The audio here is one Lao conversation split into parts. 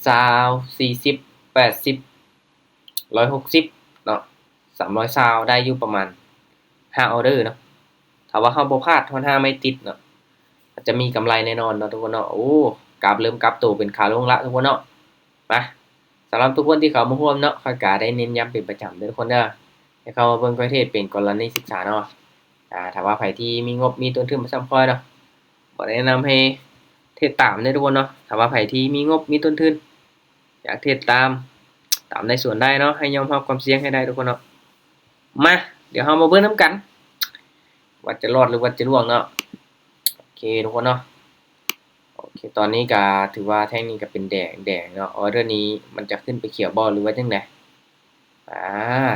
ຊາວ ສີ່ສິບ ແປດສິບ ຮ້ອຍຫົກສິບເນາະ ສາມຮ້ອຍຊາວ ໄດ້ຢູ່ປະມານຫ້າອໍເດີເນາະ. ຖ້າວ່າເຮົາບໍ່ພາດຮອດຫ້າໄມ້ຕິດເນາະ ອາດຈະມີກຳໄລແນ່ນອນເນາະທຸກຄົນເນາະ. ໂອ້ ກາບເລີ່ມກັບໂຕເປັນຂາລົງລະທຸກຄົນເນາະ. ມາ ສຳລັບທຸກຄົນທີ່ເຂົ້າມາຮ່ວມເນາະ ຂ້ອຍກະໄດ້ເນັ້ນຢ້ຳເປັນປະຈຳເດີທຸກຄົນເດີ ໃຫ້ເຂົ້າມາເບິ່ງຂ້ອຍເທດເປັນກໍລະນີສຶກສາເນາະ. ອາ ຖ້າວ່າໃຜທີ່ມີງົບມີຕົ້ນທຶນບໍ່ຊ່ຳຂ້ອຍເນາະ ບໍ່ແນະນຳໃຫ້ເທດຕາມເດີທຸກຄົນເນາະ. ຖ້າວ່າໃຜທີ່ມີງົບມີຕົ້ນທຶນ ຢາກເທດຕາມ ຕາມໃນສວນໄດ້ເນາະ ໃຫ້ຍອມຮັບຄວາມສ່ຽງໃຫ້ໄດ້ທຸກຄົນເນາະ. ມາ ດຽວເຮົາມາເບິ່ງນຳກັນ ວ່າຈະລອດຫຼືວ່າຈະລ່ວງເນາະ. ໂອເຄທຸກຄົນເນາະ ໂອເຄ ຕອນນີ້ກະຖືວ່າແທ່ງນີ້ກະເປັນແດງ ແດງເນາະ. ອໍເດີນີ້ມັນຈະຂຶ້ນໄປຂຽວບໍ່ ຫຼືວ່າຈັ່ງໃດ? ອາ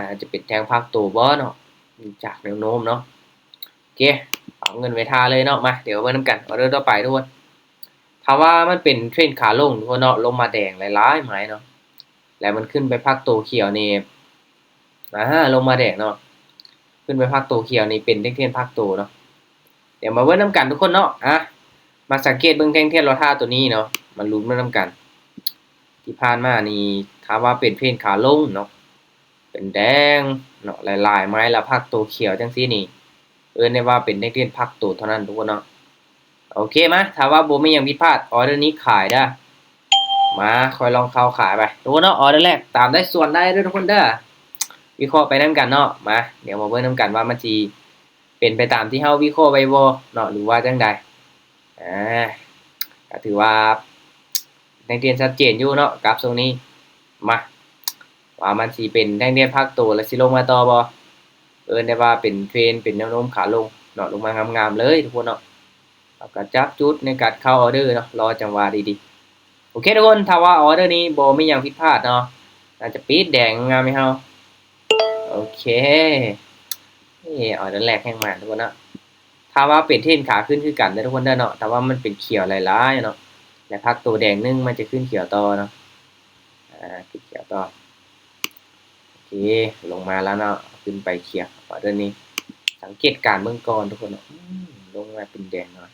ອາດຈະເປັນແທ່ງພັກໂຕບໍ່ເນາະ ຈາກແນວໂນ້ມເນາະ. ໂອເຄ ເອົາເງິນໄວ້ຖ້າເລີຍເນາະ. ມາ ດຽວເບິ່ງນຳກັນ ອໍເດີຕໍ່ໄປທຸກຄົນ. ຖ້າວ່າມັນເປັນເທຣນຂາລົງທຸກຄົນເນາະ ລົງມາແດງຫຼາຍໆໄມ້ເນາະ ແລ້ວມັນຂຶ້ນໄປພັກໂຕຂຽວນີ້ ອາ ລົງມາແດງເນາະ ຂຶ້ນໄປພັກໂຕຂຽວນີ້ ເປັນແທ່ງທຽນພັກໂຕເນາະ. ດຽວມາເບິ່ງນຳກັນທຸກຄົນເນາະ. ອາ ມາສັງເກດເບິ່ງແທ່ງທຽນລໍຖ້າໂຕນີ້ເນາະ ມາລຸ້ນເບິ່ງນຳກັນ. ທີ່ຜ່ານມານີ້ ຖ້າວ່າເປັນເທຣນຂາລົງເນາະ ເປັນແດງເນາະ ຫຼາຍໆໄມ້ ແລ້ວພັກໂຕຂຽວຈັ່ງຊີ້ນີ້ ເອີ້ນໄດ້ວ່າເປັນແທ່ງທຽນພັກໂຕເທົ່ານັ້ນທຸກຄົນເນາະ. ໂອເຄ ມາ ຖ້າວ່າບໍ່ມີຫຍັງຜິດພາດ ອໍເດີນີ້ຂາຍເດີ. ມາ ຂ້ອຍລອງເຂົ້າຂາຍໄປທຸກຄົນເນາະ. ອໍເດີແລກ ຕາມໄດ້ສ່ວນໄດ້ເດີທຸກຄົນເດີ. ວິເຄາະໄປນຳກັນເນາະ. ມາ ດຽວມາເບິ່ງນຳກັນວ່າມັນຊິເປັນໄປຕາມທີ່ເຮົາວິເຄາະໄວ້ບໍ່ເນາະ ຫຼືວ່າຈັ່ງໃດ. ອາ ກະຖືວ່າແທ່ງທຽນຊັດເຈນຢູ່ເນາະ ກາບຊົງນີ້. ມາ ວ່າມັນຊິເປັນແທ່ງທຽນພັກໂຕ ແລ້ວຊິລົງມາຕໍ່ບໍ່? ເອີ້ນໄດ້ວ່າເປັນເທຣນ ເປັນແນວໂນ້ມຂາລົງເນາະ ລົງມາງາມໆເລີຍທຸກຄົນເນາະ. ເຮົາກະຈັບຈຸດໃນການເຂົ້າອໍເດີເນາະ ລໍຈັງຫວະດີໆ. ໂອເຄທຸກຄົນ ຖ້າວ່າອໍເດີນີ້ບໍ່ມີຫຍັງຜິດພາດເນາະ ໜ້າຈະປິດແດງງາມໃຫ້ເຮົາ. ໂອເຄ ເອີ ອໍເດີແລກແຮງມານທຸກຄົນເນາະ. ຖ້າວ່າເປັນເທຣນຂາຂຶ້ນຄືກັນເດີທຸກຄົນເດີເນາະ ຖ້າວ່າມັນເປັນຂຽວຫຼາຍໆເນາະ ແລະພັກໂຕແດງໜຶ່ງ ມັນຈະຂຶ້ນຂຽວຕໍ່ເນາະ. ອາ ຂຶ້ນຂຽວຕໍ່. ໂອເຄ ລົງມາແລ້ວເນາະ ຂຶ້ນໄປຂຽວ. ອໍເດີນີ້ ສັງເກດການເບິ່ງກ່ອນທຸກຄົນເນາະ. ອືມ ລົງມາເປັນແດງເນາະ.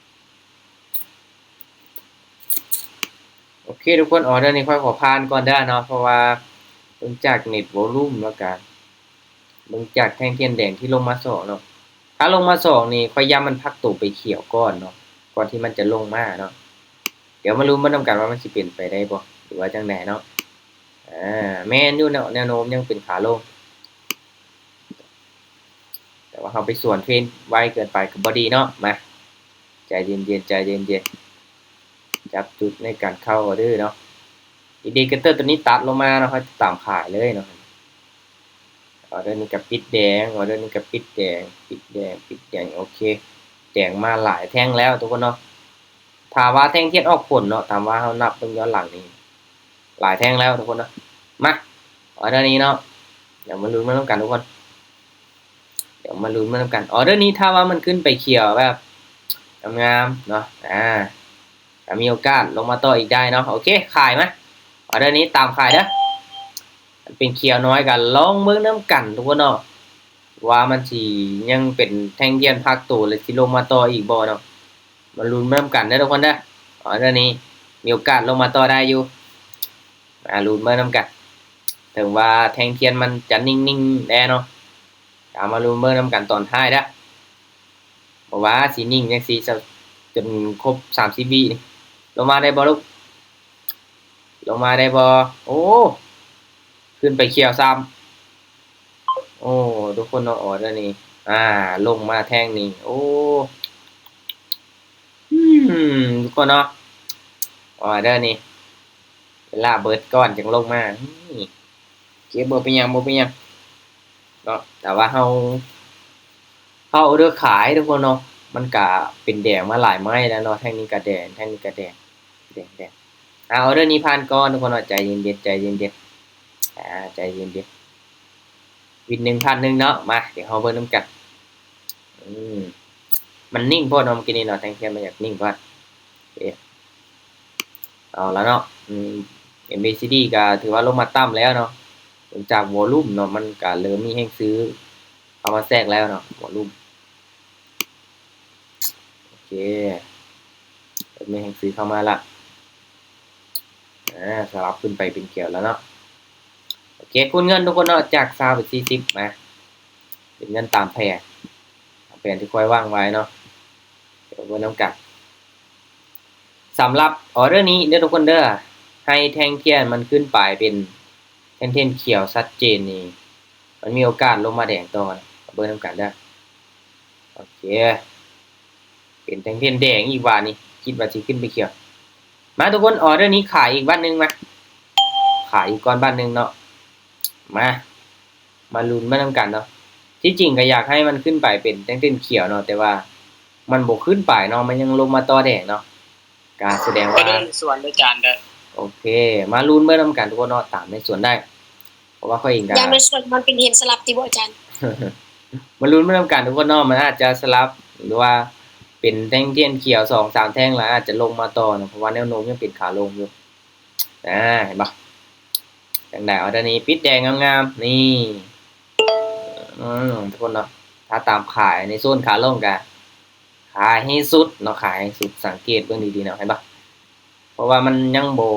ໂອເຄທຸກຄົນ ອໍເດີນີ້ຂ້ອຍຂໍຜ່ານກ່ອນເດີເນາະ ເພາະວ່າເບິ່ງຈາກເນັດວໍລຸ່ມ ແລ້ວກະເບິ່ງຈາກແທ່ງທຽນແດງທີ່ລົງມາສອງເນາະ. ຖ້າລົງມາສອງນີ້ ຂ້ອຍຢ້ານມັນພັກໂຕໄປຂຽວກ່ອນເນາະ ກ່ອນທີ່ມັນຈະລົງມາເນາະ. ດຽວມາລຸ້ນເບິ່ງນຳກັນວ່າມັນຊິເປັນໄປໄດ້ບໍ່ ຫຼືວ່າຈັ່ງໃດເນາະ. ອາ ແມ່ນຢູ່ເນາະ ແນວໂນ້ມຍັງເປັນຂາລົງ ແຕ່ວ່າເຮົາໄປສວນເທຣນໄວເກີນໄປກໍບໍ່ດີເນາະ. ມາ ໃຈເຢັນໆ ໃຈເຢັນໆ ຈັບຈຸດໃນການເຂົ້າອໍເດີເນາະ. ອິນດິເຄເຕີໂຕນີ້ຕັດລົງມາເນາະ ເຮົາຕາມຂາຍເລີຍເນາະ. ອໍເດີນີ້ກໍປິດແດງ ອໍເດີນີ້ກໍປິດແດງ ປິດແດງ ປິດແດງ. ໂອເຄ ແດງມາຫຼາຍແທ່ງແລ້ວທຸກຄົນເນາະ. ຖ້າວ່າແທ່ງທຽນອອກຜົນເນາະ ຖ້າວ່າເຮົານັບເບິ່ງຍ້ອນຫຼັງນີ້ ຫຼາຍແທ່ງແລ້ວທຸກຄົນເນາະ. ມາ ອໍເດີນີ້ເນາະ ດຽວມາລຸ້ນມານຳກັນທຸກຄົນ ດຽວມາລຸ້ນມານຳກັນ. ອໍເດີນີ້ຖ້າວ່າມັນຂຶ້ນໄປຂຽວແບບງາມໆເນາະ ອາ ກໍມີໂອກາດລົງມາຕໍ່ອີກໄດ້ເນາະ. ໂອເຄ ຂາຍມາ. ອໍເດີນີ້ຕາມຂາຍເດີ. ມັນເປັນຂຽວນ້ອຍ ກໍລອງເບິ່ງນຳກັນທຸກຄົນເນາະ ວ່າມັນຊິຍັງເປັນແທ່ງທຽນພັກໂຕ ແລ້ວຊິລົງມາຕໍ່ອີກບໍ່ເນາະ. ມາລຸ້ນມານຳກັນເດີທຸກຄົນເດີ. ອໍເດີນີ້ມີໂອກາດລົງມາຕໍ່ໄດ້ຢູ່. ມາລຸ້ນເບິ່ງນຳກັນ ເຖິງວ່າແທ່ງທຽນມັນຈະນິ່ງໆແດ່ເນາະ ເອົາມາລຸ້ນເບິ່ງນຳກັນຕອນທ້າຍເດີ ບໍ່ວ່າຊິນິ່ງຈັ່ງຊີ້ ຈົນຄົບສາມສິບວິນີ້. ລົງມາໄດ້ບໍ່ລູກ? ລົງມາໄດ້ບໍ່? ໂອ້ ຂຶ້ນໄປຂຽວຊ້ຳ. ໂອ້ ທຸກຄົນເນາະ ອໍເດີນີ້ ອາ ລົງມາແທ່ງນີ້ ໂອ້ ອືມ ທຸກຄົນເນາະ ອໍເດີນີ້ ເວລາເບິດກ່ອນຈັ່ງລົງມາ. ໂອເຄ ບໍ່ເປັນຫຍັງ ບໍ່ເປັນຫຍັງເນາະ ແຕ່ວ່າເຮົາ ເຮົາອໍເດີຂາຍທຸກຄົນເນາະ ມັນກະເປັນແດງມາຫຼາຍໄມ້ແລ້ວເນາະ ແທ່ງນີ້ກະແດງ ແທ່ງນີ້ກະແດງ ແດງ ແດງ. ອາ ອໍເດີນີ້ຜ່ານກ່ອນທຸກຄົນເນາະ ໃຈເຢັນໆ ໃຈເຢັນໆ ອາ ໃຈເຢັນໆ. ວິນໜຶ່ງ ພາດໜຶ່ງເນາະ ມາ ດຽວເຮົາເບິ່ງນຳກັນ. ອືມ ມັນນິ່ງໂພດເນາະ ເມື່ອກີ້ນີ້ເນາະ ແທ່ງທຽນມັນຢາກນິ່ງໂພດ. ເອີ ເອົາລະເນາະ ອືມ ເອັມເອຊີດີ ກໍຖືວ່າລົງມາຕ່ຳແລ້ວເນາະ ເບິ່ງຈາກວໍລຸ່ມເນາະ ມັນກໍເລີ່ມມີແຮງຊື້ເຂົ້າມາແຊກແລ້ວເນາະ ວໍລຸ່ມ. ໂອເຄ ເລີ່ມມີແຮງຊື້ເຂົ້າມາລະ. ເອີ ອາ ສະຫຼັບຂຶ້ນໄປເປັນຂຽວແລ້ວເນາະ. ໂອເຄ ຄູນເງິນທຸກຄົນເນາະ ຈາກຊາວເປັນສີ່ສິບ ມາ ເປັນເງິນຕາມແຜນ ຕາມແຜນທີ່ຂ້ອຍວາງໄວ້ເນາະ. ດຽວເບິ່ງນຳກັນ. ສຳລັບອໍເດີນີ້ເດີທຸກຄົນເດີ ໃຫ້ແທ່ງທຽນມັນຂຶ້ນໄປເປັນແທ່ງທຽນຂຽວຊັດເຈນນີ້ ມັນມີໂອກາດລົງມາແດງຕໍ່ນະ ເບິ່ງນຳກັນເດີ. ໂອເຄ ເປັນແທ່ງທຽນແດງອີກບາດນີ້ ຄິດວ່າຊິຂຶ້ນໄປຂຽວ. ມາທຸກຄົນ ອໍເດີນີ້ຂາຍອີກບາດໜຶ່ງ ມາ ຂາຍອີກກ່ອນບາດໜຶ່ງເນາະ. ມາ ມາລຸ້ນມານຳກັນເນາະ. ທີ່ຈິງກໍຢາກໃຫ້ມັນຂຶ້ນໄປເປັນແທ່ງທຽນຂຽວເນາະ ແຕ່ວ່າມັນບໍ່ຂຶ້ນໄປເນາະ ມັນຍັງລົງມາຕໍ່ແດງເນາະ. ກະສະແດງວ່າ ສວນເດີອາຈານເດີ. ໂອເຄ ມາລຸ້ນເບິ່ງນຳກັນທຸກຄົນເນາະ ຕາມໃນສວນໄດ້ ເພາະວ່າຂ້ອຍເອງກະ ຢ່າງໃນສວນມັນເປັນເຫັນສະຫຼັບຕິບໍ່ອາຈານ? ມາລຸ້ນເບິ່ງນຳກັນທຸກຄົນເນາະ ມັນອາດຈະສະຫຼັບ ຫຼືວ່າເປັນແທ່ງທຽນຂຽວສອງສາມແທ່ງ ແລ້ວອາດຈະລົງມາຕໍ່ເນາະ ເພາະວ່າແນວໂນ້ມຍັງເປັນຂາລົງຢູ່. ອາ ເຫັນບໍ່? ຈັ່ງໃດ ອໍເດີນີ້ປິດແດງງາມໆ ນີ້ ອືມ ທຸກຄົນເນາະ ຖ້າຕາມຂາຍໃນໂຊນຂາລົງກະ ຂາຍໃຫ້ສຸດເນາະ ຂາຍໃຫ້ສຸດ. ສັງເກດເບິ່ງດີໆເນາະ ເຫັນບໍ່? ເພາະວ່າມັນຍັງບໍ່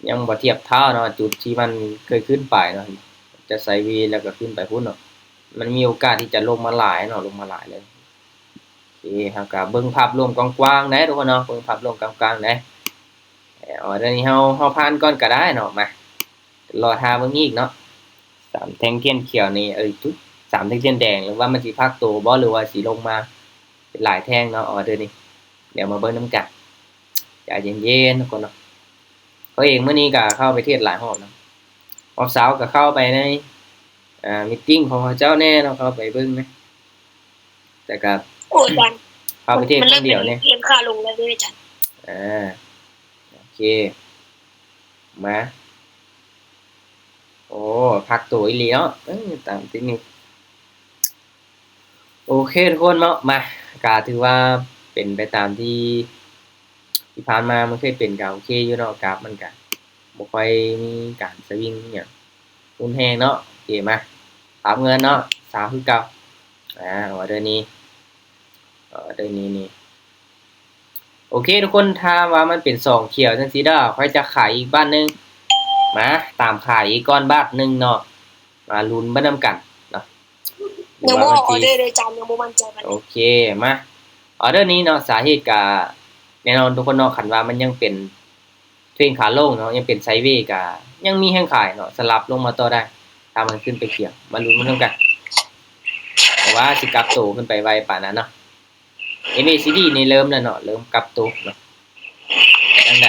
ຍັງບໍ່ທຽບເທົ່າເນາະ ຈຸດທີ່ມັນເຄີຍຂຶ້ນໄປເນາະ ຈະໄຊເວແລ້ວກໍຂຶ້ນໄປພຸ້ນເນາະ ມັນມີໂອກາດທີ່ຈະລົງມາຫຼາຍເນາະ ລົງມາຫຼາຍເລີຍ. ໂອເຄ ເຮົາກໍເບິ່ງພາບລວມກວ້າງໆໄດ໋ທຸກຄົນເນາະ ເບິ່ງພາບລວມກວ້າງໆໄດ໋. ເອີ ອໍເດີນີ້ເຮົາ ເຮົາຜ່ານກ່ອນກໍໄດ້ເນາະ ມາ ລໍຖ້າເບິ່ງອີກເນາະ. ສາມແທ່ງທຽນຂຽວນີ້ ເອີຍ ສາມແທ່ງທຽນແດງ ຫຼືວ່າມັນຊິພັກໂຕບໍ່ ຫຼືວ່າຊິລົງມາເປັນຫຼາຍແທ່ງເນາະ ອໍເດີນີ້. ດຽວມາເບິ່ງນຳກັນ ໃຈເຢັນໆທຸກຄົນເນາະ. ເຂົາເອງມື້ນີ້ກໍເຂົ້າໄປເທຣດຫຼາຍຮອບເນາະ ຮອບເຊົ້າກໍເຂົ້າໄປໃນ ອາ ມີດຕິງຂອງເຂົາເຈົ້າແດ່ເນາະ ເຂົ້າໄປເບິ່ງນະ ແຕ່ກໍ ໂອ້ ອາຈານ ເຂົ້າໄປເທຣດຄົນດຽວນີ້ ມັນເລີ່ມເປັນເກມຂາລົງແລ້ວເດ້ອາຈານ. ອາ ໂອເຄ ມາ ໂອ້ ພັກໂຕອີ່ຫຼີເນາະ ເອີ ຕາມເຕັກນິກ. ໂອເຄທຸກຄົນເນາະ ມາ ກະຖືວ່າເປັນໄປຕາມທີ່ ທີ່ຜ່ານມາມັນເຄີຍເປັນ ກະໂອເຄຢູ່ເນາະ ກາຟມັນກະບໍ່ຄ່ອຍມີການສະວິງອີ່ຫຍັງຮຸນແຮງເນາະ. ໂອເຄ ມາ ປັບເງິນເນາະ ຊາວຄືເກົ່າ. ອາ ອໍເດີນີ້ ອໍເດີນີ້ນີ້ ໂອເຄທຸກຄົນ ຖ້າວ່າມັນເປັນສອງຂຽວຈັ່ງຊີ້ເດີ ຂ້ອຍຈະຂາຍອີກບາດໜຶ່ງ ມາ ຕາມຂາຍອີກກ່ອນບາດໜຶ່ງເນາະ. ມາລຸ້ນເບິ່ງນຳກັນເນາະ ຍັງບໍ່ອອກອໍເດີເດີອາຈານ ຍັງບໍ່ໝັ້ນໃຈປານໃດ. ໂອເຄ ມາ ອໍເດີນີ້ເນາະ ສາເຫດກະແນ່ນອນທຸກຄົນເນາະ ຄັນວ່າມັນຍັງເປັນເທຣນຂາລົງເນາະ ຍັງເປັນໄຊເວ ກະຍັງມີແຮງຂາຍເນາະ ສະຫຼັບລົງມາຕໍ່ໄດ້ ຖ້າມັນຂຶ້ນໄປຂຽວ. ມາລຸ້ນເບິ່ງນຳກັນ ວ່າຊິກັບໂຕຂຶ້ນໄປໄວປານນັ້ນເນາະ. ເອັມເອຊີດີນີ້ເລີ່ມແລ້ວເນາະ ເລີ່ມກັບໂຕເນາະ ຈັ່ງໃດ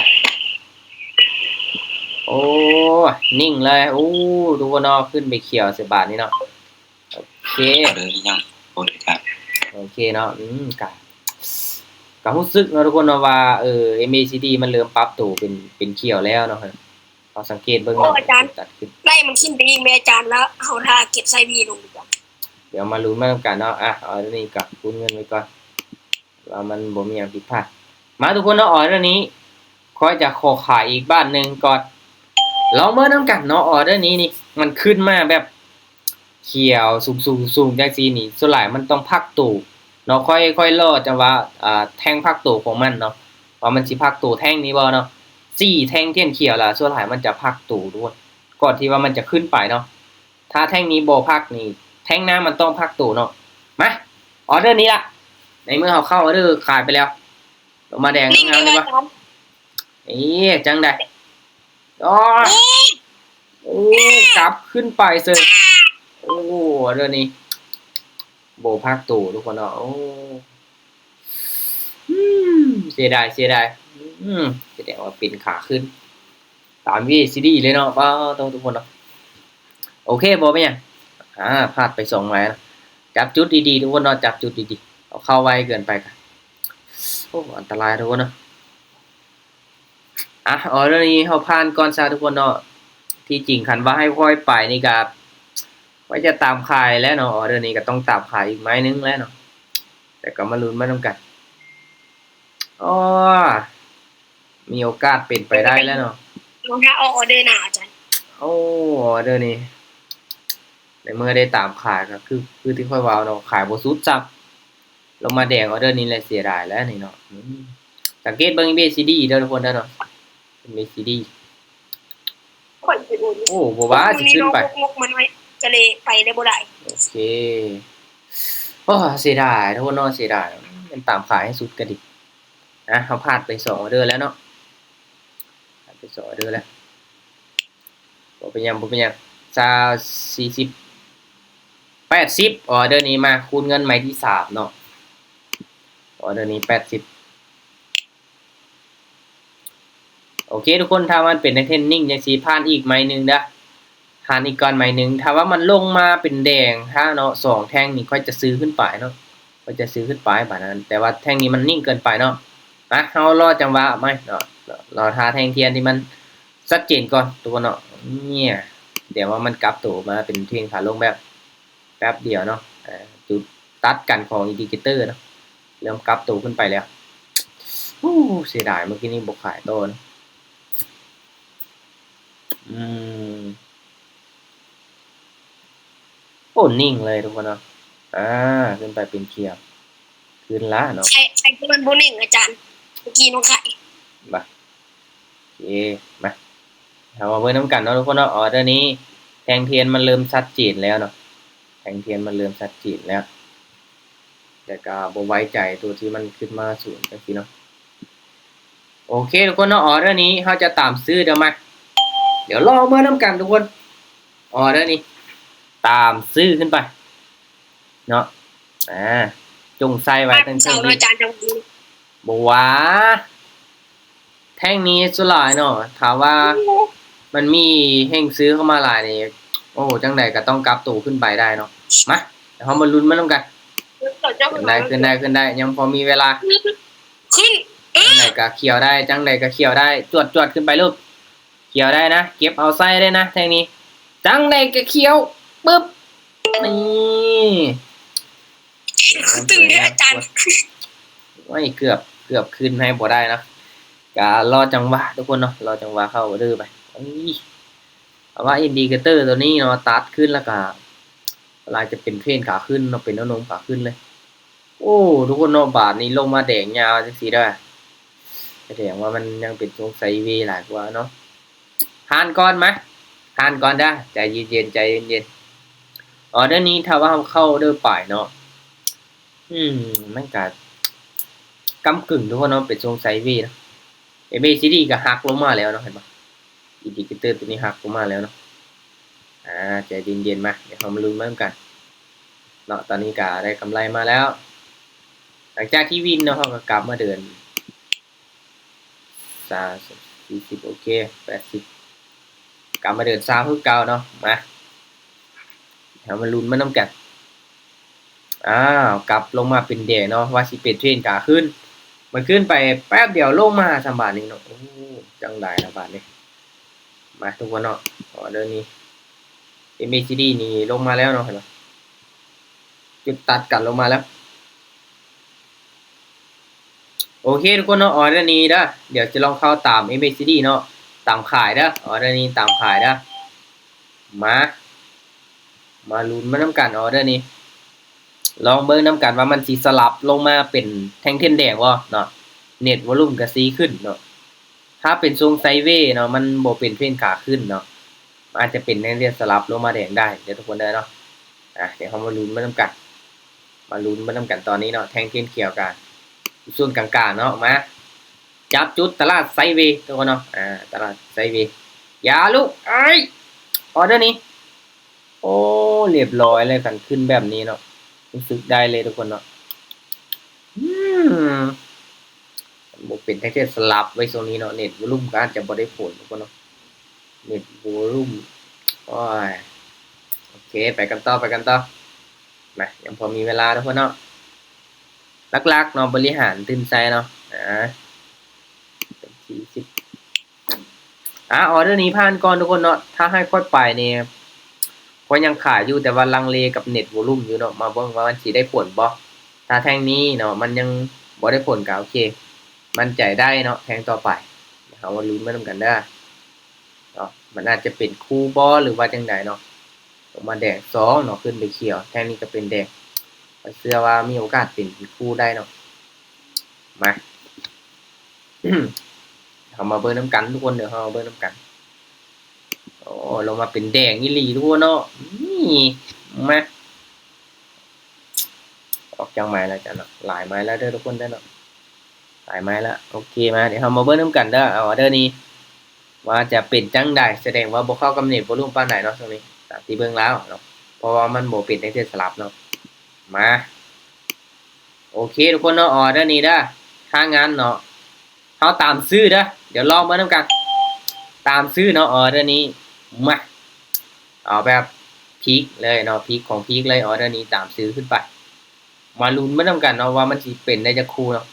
ໂອ້ ນິ່ງເລີຍ. ໂອ້ ທຸກຄົນເນາະ ຂຶ້ນໄປຂຽວໃສ່ບາດນີ້ເນາະ. ໂອເຄ ອໍເດີຍັງບໍ່ໄດ້ກະ ໂອເຄເນາະ ອືມ ກະ ກະຮູ້ສຶກເນາະທຸກຄົນເນາະວ່າ ເອີ ເອັມເອຊີດີມັນເລີ່ມປັບໂຕເປັນ ເປັນຂຽວແລ້ວເນາະ. ເຮົາສັງເກດເບິ່ງ ໂອ້ ເນາະ ອາຈານ ຕັດຂຶ້ນ ໄລ່ມັນຂຶ້ນໄປອີກແມ່ອາຈານ ແລ້ວເຮົາຖ້າເກັບໄຊວີລົງດີກວ່າ. ດຽວມາລຸ້ນມານຳກັນເນາະ. ອາ ອໍເດີນີ້ກໍຄູນເງິນໄວ້ກ່ອນ ວ່າມັນບໍ່ມີຫຍັງຜິດພາດ. ມາທຸກຄົນເນາະ ອໍເດີນີ້ຂ້ອຍຈະຂໍຂາຍອີກບາດໜຶ່ງກ່ອນ ລອງເບິ່ງນຳກັນເນາະ. ອໍເດີນີ້ນີ້ມັນຂຶ້ນມາແບບຂຽວສູງໆໆ ຈັ່ງຊີ້ນີ້ ສ່ວນຫຼາຍມັນຕ້ອງພັກໂຕເນາະ. ຂ້ອຍ ຂ້ອຍລໍຈະວ່າ ອ່າ ແທ່ງພັກໂຕຂອງມັນເນາະ ວ່າມັນຊິພັກໂຕແທ່ງນີ້ບໍ່ເນາະ. ສີ່ແທ່ງທຽນຂຽວລະ ສ່ວນຫຼາຍມັນຈະພັກໂຕດ້ວຍ ກ່ອນທີ່ວ່າມັນຈະຂຶ້ນໄປເນາະ. ຖ້າແທ່ງນີ້ບໍ່ພັກນີ້ ແທ່ງໜ້າມັນຕ້ອງພັກໂຕເນາະ. ມາ ອໍເດີນີ້ລະ ໃນເມື່ອເຮົາເຂົ້າອໍເດີຂາຍໄປແລ້ວ ລົງມາແດງງາມໆນີ້ບໍ່? ນີ້ຈັ່ງໃດ? ອໍ ໂອ້ ກັບຂຶ້ນໄປເສີຍ. ໂອ້ ອໍເດີນີ້ບໍ່ພັກໂຕທຸກຄົນເນາະ. ໂອ້ ອືມ ເສຍດາຍ ເສຍດາຍ. ອືມ ສະແດງວ່າເປັນຂາຂຶ້ນຕາມເອຊີດີເລີຍເນາະ. ປ້າໂຕ ທຸກຄົນເນາະ. ໂອເຄ ບໍ່ເປັນຫຍັງ. ອາ ພາດໄປສອງໄມ້ນະ. ຈັບຈຸດດີໆ ທຸກຄົນເນາະ ຈັບຈຸດດີໆ. ເຮົາເຂົ້າໄວເກີນໄປກະ ໂອ້ ອັນຕະລາຍທຸກຄົນເນາະ. ອາ ອໍເດີນີ້ເຮົາຜ່ານກ່ອນຊະທຸກຄົນເນາະ. ທີ່ຈິງຄັນວ່າໃຫ້ຂ້ອຍໄປນີ້ກະ ຂ້ອຍຈະຕາມຂາຍແຫຼະເນາະ. ອໍເດີນີ້ກະຕ້ອງຕາມຂາຍອີກໄມ້ໜຶ່ງແຫຼະເນາະ. ແຕ່ກໍມາລຸ້ນມານຳກັນ. ອໍ ມີໂອກາດເປັນໄປໄດ້ແລ້ວເນາະ. ລອງຖ້າອອກອໍເດີໜ້າອາຈານ. ໂອ້ ອໍເດີນີ້ ໃນເມື່ອໄດ້ຕາມຂາຍກໍຄື ຄືທີ່ຂ້ອຍເວົ້າເນາະ ຂາຍບໍ່ສຸດຊ້ຳ. ລົງມາແດງອໍເດີນີ້ແຫຼະ ເສຍດາຍແລ້ວນີ້ເນາະ. ອືມ ສັງເກດເບິ່ງເອຊີດີເດີທຸກຄົນເດີເນາະ. ເອຊີດີ ໂອ້ ບໍ່ວ່າຊິຂຶ້ນໄປ ງົບມັນນ້ອຍ ກໍເລີຍໄປໄດ້ບໍ່ຫຼາຍ. ໂອເຄ ໂອ້ ເສຍດາຍທຸກຄົນເນາະ ເສຍດາຍ. ແມ່ນຕາມຂາຍໃຫ້ສຸດກໍດີ. ອ່ະ ເຮົາພາດໄປສອງອໍເດີແລ້ວເນາະ ພາດໄປສອງອໍເດີແລ້ວ. ບໍ່ເປັນຫຍັງ ບໍ່ເປັນຫຍັງ ຊາວ ສີ່ສິບ ແປດສິບ. ອໍເດີນີ້ມາຄູນເງິນໄມ້ທີສາມເນາະ ອໍເດີນີ້ແປດສິບ. ໂອເຄທຸກຄົນ ຖ້າມັນເປັນແທ່ງເທຣນນິ້ງຈັ່ງຊີ້ ຜ່ານອີກໄມ້ໜຶ່ງເດີ້ ຜ່ານອີກກ່ອນໄມ້ໜຶ່ງ. ຖ້າວ່າມັນລົງມາເປັນແດງ ຖ້າເນາະ ສອງແທ່ງນີ້ ຂ້ອຍຈະຊື້ຂຶ້ນໄປເນາະ ຂ້ອຍຈະຊື້ຂຶ້ນໄປບາດນັ້ນ. ແຕ່ວ່າແທ່ງນີ້ມັນນິ້ງເກີນໄປເນາະ. ມາ ເຮົາລໍຈັງຫວະໃໝ່ເນາະ ລໍຖ້າແທ່ງທຽນທີ່ມັນຊັດເຈນກ່ອນທຸກຄົນເນາະ. ເນຍ ແຕ່ວ່າມັນກັບໂຕມາເປັນເທຣນຂາລົງແບບ ແປັບດຽວເນາະ ອ່າ ຈຸດຕັດກັນຂອງອິນດິເຄເຕີເນາະ ເລີ່ມກັບໂຕຂຶ້ນໄປແລ້ວ. ໂອ້ ເສຍດາຍ ເມື່ອກີ້ນີ້ບໍ່ຂາຍຕໍ່ເນາະ. ອືມ ໂອ້ ນິ່ງເລີຍທຸກຄົນເນາະ. ອ່າ ຂຶ້ນໄປເປັນຂຽວ ຂຶ້ນລະເນາະ. ໃສ່ ໃສ່ທີ່ມັນບໍ່ນິ່ງອາຈານ ເມື່ອກີ້ນ້ອງຂາຍ ບໍ່ ໂອເຄ ມາ ເຮົາມາເບິ່ງນຳກັນເນາະທຸກຄົນເນາະ. ອໍເດີນີ້ແທ່ງທຽນມັນເລີ່ມຊັດເຈນແລ້ວເນາະ ແທ່ງທຽນມັນເລີ່ມຊັດເຈນແລ້ວ ແຕ່ກໍບໍ່ໄວ້ໃຈຕົວທີ່ມັນຂຶ້ນມາສູງຈັ່ງຊີ້ເນາະ. ໂອເຄທຸກຄົນເນາະ ອໍເດີນີ້ເຮົາຈະຕາມຊື້ເດີ້ ມາ ດຽວລໍເບິ່ງນຳກັນທຸກຄົນ. ອໍເດີນີ້ຕາມຊື້ຂຶ້ນໄປເນາະ ອ່າ ຈົ່ງໃສ່ໄວ້ຕັ້ງແຕ່ ບໍ່ວ່າ ແທ່ງນີ້ສ່ວນຫຼາຍເນາະ ຖ້າວ່າມັນມີແຮງຊື້ເຂົ້າມາຫຼາຍນີ້ ໂອ້ ຈັ່ງໃດກໍຕ້ອງກັບໂຕຂຶ້ນໄປໄດ້ເນາະ. ມາ ດຽວເຮົາມາລຸ້ນມານຳກັນ. ຂຶ້ນໄດ້ ຂຶ້ນໄດ້ ຂຶ້ນໄດ້ ຍັງພໍມີເວລາ. ຂຶ້ນ ຈັ່ງໃດກໍຂຽວໄດ້ ຈັ່ງໃດກໍຂຽວໄດ້ ຈວດໆ ຂຶ້ນໄປລູກ. ຂຽວໄດ້ນະ ເກັບເອົາໃສ່ໄດ້ນະແທ່ງນີ້ ຈັ່ງໃດກໍຂຽວ ປຶບ ນີ້ ຕຶງແທ້ອາຈານ. ໂອ້ຍ ເກືອບ ເກືອບຂຶ້ນໃຫ້ບໍ່ໄດ້ເນາະ. ກະລໍຈັງຫວະທຸກຄົນເນາະ ລໍຈັງຫວະເຂົ້າອໍເດີໄປ. ເອີຍ ເພາະວ່າອິນດິເຄເຕີຕົວນີ້ເນາະ ຕັດຂຶ້ນແລ້ວກະ ລາຍຈະເປັນເທຣນຂາຂຶ້ນເນາະ ເປັນແນວໂນ້ມຂາຂຶ້ນເລີຍ. ໂອ້ ທຸກຄົນເນາະ ບາດນີ້ລົງມາແດງຍາວຈັ່ງຊີ້ເດີ້ ສະແດງວ່າມັນຍັງເປັນຊົງໄຊເວຫຼາຍກວ່າເນາະ. ຜ່ານກ່ອນ ມາ ຜ່ານກ່ອນເດີ້ ໃຈເຢັນໆ ໃຈເຢັນໆ. ອໍເດີນີ້ຖ້າວ່າເຮົາເຂົ້າອໍເດີໄປເນາະ ອືມ ມັນກະກ້ຳກຶ່ງທຸກຄົນເນາະ ເປັນຊົງໄຊເວເນາະ. ເອັມເອຊີດີກໍຫັກລົງມາແລ້ວເນາະ ເຫັນບໍ່ ອິນດິເຄເຕີຕົວນີ້ຫັກລົງມາແລ້ວເນາະ. ອ່າ ໃຈເຢັນໆ ມາ ດຽວເຮົາມາລຸ້ນມານຳກັນເນາະ. ຕອນນີ້ກໍໄດ້ກຳໄລມາແລ້ວ ຫຼັງຈາກທີ່ວິນເນາະ ເຮົາກໍກັບມາເດີນ ສາມສິບ ສີ່ສິບ ໂອເຄ ແປດສິບ ກັບມາເດີນຊາວຄືເກົ່າເນາະ. ມາ ເຮົາມາລຸ້ນມານຳກັນ. ອ້າວ ກັບລົງມາເປັນແດງເນາະ ວ່າຊິເປັນເທຣນຂາຂຶ້ນ ມັນຂຶ້ນໄປແປັບດຽວລົງມາຊ້ຳບາດນີ້ເນາະ. ໂອ້ ຈັ່ງໃດລະບາດນີ້. ມາທຸກຄົນເນາະ ອໍເດີນີ້ ເອັມເອຊີດີນີ້ລົງມາແລ້ວເນາະ ເຫັນບໍ່ ຈຸດຕັດກັນລົງມາແລ້ວ. ໂອເຄທຸກຄົນເນາະ ອໍເດີນີ້ເດີ້ ດຽວຈະລອງເຂົ້າຕາມເອັມເອຊີດີເນາະ ຕາມຂາຍເດີ້ ອໍເດີນີ້ຕາມຂາຍເດີ້. ມາ ມາລຸ້ນມານຳກັນ ອໍເດີນີ້ ລອງເບິ່ງນຳກັນວ່າມັນຊິສະຫຼັບລົງມາເປັນແທ່ງເທຣນແດງບໍ່ເນາະ. ເນັດວອລຸ່ມກໍຊິຂຶ້ນເນາະ ຖ້າເປັນຊົງໄຊເວເນາະ ມັນບໍ່ເປັນເທຣນຂາຂຶ້ນເນາະ ມັນອາດຈະເປັນແທ່ງເທຣນສະຫຼັບລົງມາແດງໄດ້ເດີ້ ທຸກຄົນເດີ້ເນາະ. ອ່ະ ດຽວເຮົາມາລຸ້ນມານຳກັນ ມາລຸ້ນມານຳກັນຕອນນີ້ເນາະ. ແທ່ງເທຣນຂຽວກະຢູ່ໂຊນກາງໆ ເນາະ ມາ ຈັບຈຸດຕະຫຼາດໄຊເວທຸກຄົນເນາະ. ອ່າ ຕະຫຼາດໄຊເວ ຢ່າລູກ ອ້າຍ ອໍເດີນີ້ ໂອ້ ລຽບຮ້ອຍເລີຍ ຄັນຂຶ້ນແບບນີ້ເນາະ ຮູ້ສຶກໄດ້ເລີຍທຸກຄົນເນາະ. ອືມ ບໍ່ເປັນແທ້ໆ ສະຫຼັບໄວ້ຊ່ວງນີ້ເນາະ ເນັດວອລຸ່ມກໍອາດຈະບໍ່ໄດ້ຜົນທຸກຄົນເນາະ ເນັດວອລຸ່ມ. ໂອ້ຍ ໂອເຄ ໄປກັນຕໍ່ ໄປກັນຕໍ່ ມາ ຍັງພໍມີເວລາທຸກຄົນເນາະ. ຫຼັກໆ ເນາະ ບໍລິຫານຕື່ມໃສ່ເນາະ ອ່າ ສີ່ສິບ ອ່າ ອໍເດີນີ້ຜ່ານກ່ອນທຸກຄົນເນາະ. ຖ້າໃຫ້ຂ້ອຍໄປນີ້ ຂ້ອຍຍັງຂາຍຢູ່ ແຕ່ວ່າລັງເລກັບເນັດວອລຸ່ມຢູ່ເນາະ ມາເບິ່ງວ່າມັນຊິໄດ້ຜົນບໍ່. ຖ້າແທ່ງນີ້ເນາະ ມັນຍັງບໍ່ໄດ້ຜົນກໍໂອເຄ ໝັ້ນໃຈໄດ້ເນາະ ແທ່ງຕໍ່ໄປ ເຮົາມາລຸ້ນໄປນຳກັນເດີ້ເນາະ. ມັນອາດຈະເປັນຄູ່ບໍ່ ຫຼືວ່າຈັ່ງໃດເນາະ. ລົງມາແດງສອງເນາະ ຂຶ້ນໄປຂຽວ ແທ່ງນີ້ກໍເປັນແດງ ຂ້ອຍເຊື່ອວ່າມີໂອກາດເປັນຄູ່ໄດ້ເນາະ. ມາ ເຮົາມາເບິ່ງນຳກັນທຸກຄົນເດີ ເຮົາມາເບິ່ງນຳກັນ. ມັນລົງມາເປັນແດງອີ່ຫຼີທຸກຄົນເນາະ. ນີ້ ມາ ອອກຈັກໄມ້ແລ້ວຈ້ະເນາະ, ຫຼາຍໄມ້ແລ້ວເດີທຸກຄົນເດີເນາະ, ຫຼາຍໄມ້ແລ້ວ. ໂອເຄ ມາ ດຽວເຮົາມາເບິ່ງນຳກັນເດີ ອອເດີນີ້ວ່າຈະເປັນຈັ່ງໃດ. ສະແດງວ່າບໍ່ເຂົ້າກັບເນັດວອລລຸ່ມປານໃດເນາະ ຊ່ວງນີ້ ຕາມທີ່ເບິ່ງແລ້ວເນາະ, ເພາະວ່າມັນບໍ່ເປັນແທ່ງເສຍສະຫຼັບເນາະ. ມາ ໂອເຄທຸກຄົນເນາະ, ອອເດີນີ້ເດີ ຖ້າງານເນາະ ເຮົາຕາມຊື້ເດີ, ດຽວລອງເບິ່ງນຳກັນ. ຕາມຊື້ເນາະ ອອເດີນີ້. ມາ ເອົາແບບພີກເລີຍເນາະ, ພີກຂອງພີກເລີຍ, ອອເດີນີ້ຕາມຊື້ຂຶ້ນໄປ. ມາລຸ້ນເບິ່ງນຳກັນເນາະ ວ່າມັນຊິເປັນໄດ້ຈັກຄູ່ເນາະ.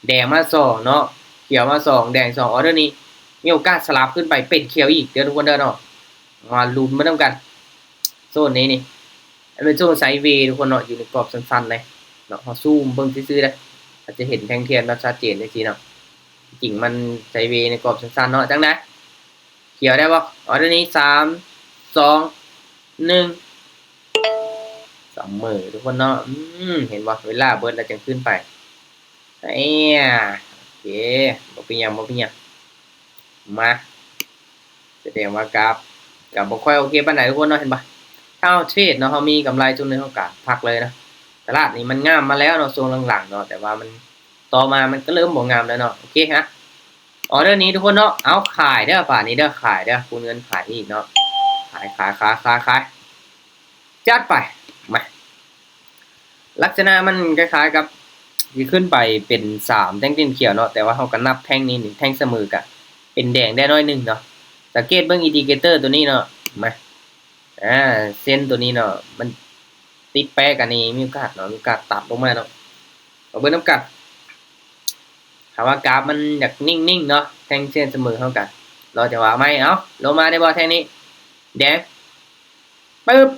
ແດງມາສອງເນາະ, ຂຽວມາສອງ, ແດງສອງ, ອອເດີນີ້ມີໂອກາດສະຫຼັບຂຶ້ນໄປເປັນຂຽວອີກເດີທຸກຄົນເດີເນາະ. ມາລຸ້ນເບິ່ງນຳກັນ. ໂຊນນີ້ນີ້ ມັນເປັນໂຊນໄຊເວທຸກຄົນເນາະ, ຢູ່ໃນກອບສັ້ນໆເລີຍເນາະ. ເຮົາຊູມເບິ່ງຊື່ໆເດີ, ອາດຈະເຫັນແທ່ງທຽນແບບຊັດເຈນຈັ່ງຊີ້ເນາະ. ຈິງມັນໄຊເວໃນກອບສັ້ນໆເນາະ. ຈັ່ງໃດ? ຂຽວໄດ້ບໍ່? ອອເດີນີ້ ສາມ ສອງ ໜຶ່ງ ສະເໝີທຸກຄົນເນາະ. ອືມ ເຫັນບໍ່? ເວລາເບິດແລ້ວຈັ່ງຂຶ້ນໄປ. ເອີຍ ໂອເຄ ບໍ່ເປັນຫຍັງ ບໍ່ເປັນຫຍັງ. ມາ ສະແດງວ່າກາບກະບໍ່ຄ່ອຍໂອເຄປານໃດທຸກຄົນເນາະ, ເຫັນບໍ່? ຖ້າເຮົາເທຣດເນາະ ເຮົາມີກຳໄລຈຸດໜຶ່ງ ເຮົາກະພັກເລີຍເນາະ. ຕະຫຼາດນີ້ມັນງາມມາແລ້ວເນາະ ຊ່ວງຫຼັງໆເນາະ, ແຕ່ວ່າມັນ ຕໍ່ມາມັນກະເລີ່ມບໍ່ງາມແລ້ວເນາະ. ໂອເຄຮະ ອອເດີນີ້ທຸກຄົນເນາະ, ເອົາຂາຍເດີ ບາດນີ້ເດີ ຂາຍເດີ ຄູນເງິນຂາຍອີກເນາະ. ຂາຍ ຂາຍ ຂາຍ ຂາຍ ຂາຍ ຈັດໄປ. ມາ ລັກສະນະມັນຄ້າຍໆກັບຊິຂຶ້ນໄປເປັນສາມແທ່ງເສັ້ນຂຽວເນາະ, ແຕ່ວ່າເຮົາກໍນັບແທ່ງນີ້ ແທ່ງສະເໝີກະເປັນແດງໄດ້ໜ້ອຍໜຶ່ງເນາະ. ສັງເກດເບິ່ງອິນດິເຄເຕີຕົວນີ້ເນາະ, ມາ ອາ ເສັ້ນຕົວນີ້ເນາະ ມັນຕິດແປະກັນນີ້ ມີໂອກາດເນາະ ມີໂອກາດຕັດລົງມາເນາະ. ມາເບິ່ງນຳກັນ ຖ້າວ່າກາບມັນຢາກນິ່ງໆເນາະ ແທ່ງເສັ້ນສະເໝີເຮົາກະລໍຈັງຫວະໃໝ່. ເອົາ ລົງມາໄດ້ບໍ່ແທ່ງນີ້? ແດງ ປຶບ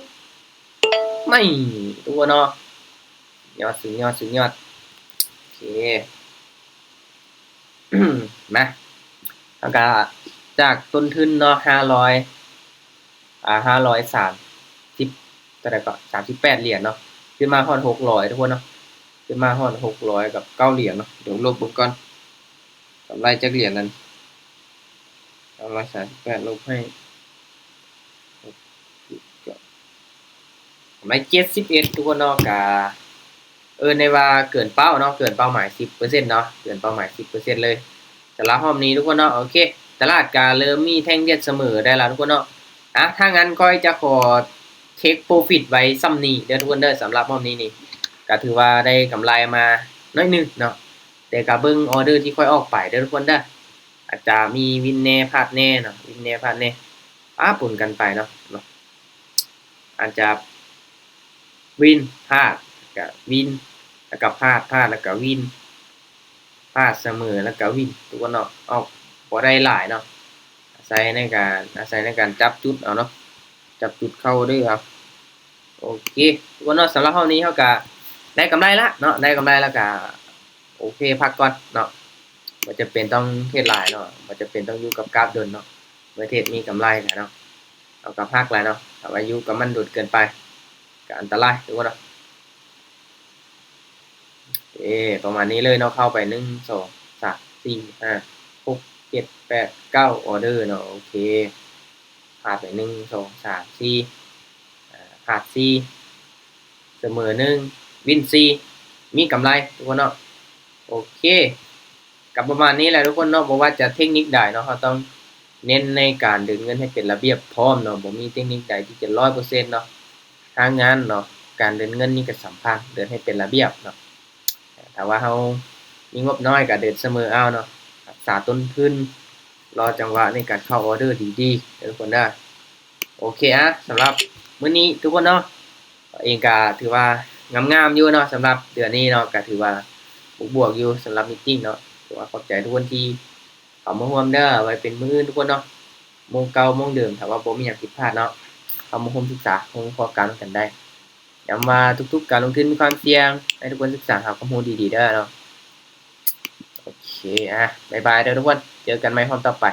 ໄໝ່ ຕົວເນາະ. ຍອດ ສຸດຍອດ ສຸດຍອດ. ໂອເຄ ມາ ເຮົາກະຈາກຕົ້ນທຶນເນາະ ຫ້າຮ້ອຍ ອ່າ ຫ້າຮ້ອຍສາມສິບ ເທົ່າໃດເກາະ ສາມສິບແປດຫຼຽນເນາະ ຂຶ້ນມາຮອດຫົກຮ້ອຍທຸກຄົນເນາະ, ຂຶ້ນມາຮອດຫົກຮ້ອຍກັບເກົ້າຫຼຽນເນາະ. ດຽວລົບເບິ່ງກ່ອນ ກຳໄລຈັກຫຼຽນນັ້ນ ສາມຮ້ອຍສາມສິບແປດລົບໃຫ້ ກຳໄລເຈັດສິບເອັດທຸກຄົນເນາະ. ກະເອີ້ນໄດ້ວ່າເກີນເປົ້າເນາະ ເກີນເປົ້າໝາຍສິບເປີເຊັນເນາະ ເກີນເປົ້າໝາຍສິບເປີເຊັນເລີຍ ສຳລັບຮອບນີ້ທຸກຄົນເນາະ. ໂອເຄ ຕະຫຼາດກະເລີ່ມມີແທ່ງເວດສະເໝີໄດ້ລະທຸກຄົນເນາະ. ອາ ຖ້າຊັ້ນຂ້ອຍຈະຂໍເທັກໂປຣຟິດໄວ້ສ່ຳນີ້ເດີທຸກຄົນເດີ ສຳລັບຮອບນີ້ນີ້ ກະຖືວ່າໄດ້ກຳໄລມາໜ້ອຍໜຶ່ງເນາະ, ແຕ່ກະເບິ່ງອອເດີທີ່ຂ້ອຍອອກໄປເດີທຸກຄົນເດີ. ອາດຈະມີວິນແນ່ພາດແນ່ເນາະ ວິນແນ່ພາດແນ່ ປະປົນກັນໄປເນາະ ເນາະ ອາດຈະວິນ ພາດ ແລ້ວກະວິນ ແລ້ວກະພາດ ພາດ ແລ້ວກະວິນ ພາດ ສະເໝີ ແລ້ວກະວິນ ທຸກຄົນເນາະ. ອອກບໍ່ໄດ້ຫຼາຍເນາະ ອາໄສໃນການ ອາໄສໃນການຈັບຈຸດເອົາເນາະ ຈັບຈຸດເຂົ້າເດີເອົາ. ໂອເຄ ທຸກຄົນເນາະ ສຳລັບຮອບນີ້ເຮົາກະໄດ້ກຳໄລລະເນາະ ໄດ້ກຳໄລແລ້ວກະ ໂອເຄ ພັກກ່ອນເນາະ ບໍ່ຈຳເປັນຕ້ອງເທຣດຫຼາຍເນາະ ບໍ່ຈຳເປັນຕ້ອງຢູ່ກັບກາບດົນເນາະ. ເມື່ອເທຣດມີກຳໄລແລ້ວເນາະ ເຮົາກໍພັກແລ້ວເນາະ ຖ້າວ່າຢູ່ກັບມັນດົນເກີນໄປກໍອັນຕະລາຍ ຖືວ່າເນາະ. ເອ ປະມານນີ້ເລີຍເນາະ ເຂົ້າໄປ ໜຶ່ງ ສອງ ສາມ ສີ່ ຫ້າ ຫົກ ເຈັດ ແປດ ເກົ້າ ອອເດີເນາະ. ໂອເຄ ພາດໄປ ໜຶ່ງ ສອງ ສາມ ສີ່ ອາ ພາດສີ່ ສະເໝີໜຶ່ງ ວິນສີ່ ມີກຳໄລທຸກຄົນເນາະ. ໂອເຄ ກໍປະມານນີ້ແຫຼະທຸກຄົນເນາະ ບໍ່ວ່າຈະເທັກນິກໃດເນາະ ເຮົາຕ້ອງເນັ້ນໃນການເດີນເງິນໃຫ້ເປັນລະບຽບພ້ອມເນາະ ບໍ່ມີເທັກນິກໃດທີ່ຈະຮ້ອຍເປີເຊັນເນາະ. ທາງງານເນາະ ການເດີນເງິນນີ້ກໍສຳຄັນ ເດີນໃຫ້ເປັນລະບຽບເນາະ. ຖ້າວ່າເຮົາມີງົບນ້ອຍກໍເດີນສະເໝີເອົາເນາະ ຮັກສາຕົ້ນທຶນ ລໍຈັງຫວະໃນການເຂົ້າອອເດີດີໆເດີທຸກຄົນເດີ. ໂອເຄ ອາ ສຳລັບມື້ນີ້ທຸກຄົນເນາະ ເອງກະຖືວ່າງາມໆຢູ່ເນາະ ສຳລັບເດືອນນີ້ເນາະ ກະຖືວ່າບວກໆຢູ່ ສຳລັບມີດຕິ້ງເນາະ. ຖືວ່າຂອບໃຈທຸກຄົນທີ່ເຂົ້າມາຮ່ວມເດີ ໄວ້ເປັນມື້ອື່ນທຸກຄົນເນາະ ໂມງເກົ່າໂມງເດີມ ຖ້າວ່າບໍ່ມີຫຍັງຜິດພາດເນາະ ເຂົ້າມາຮ່ວມສຶກສາ ຮ່ວມວິເຄາະການນຳກັນໄດ້. ຢ້ຳວ່າທຸກໆການລົງທຶນມີຄວາມສ່ຽງ ໃຫ້ທຸກຄົນສຶກສາຫາຄວາມຮູ້ດີໆເດີເນາະ. ໂອເຄ ອາ ບາຍບາຍເດີທຸກຄົນ ເຈີກັນໃໝ່ຮອບຕໍ່ໄປ.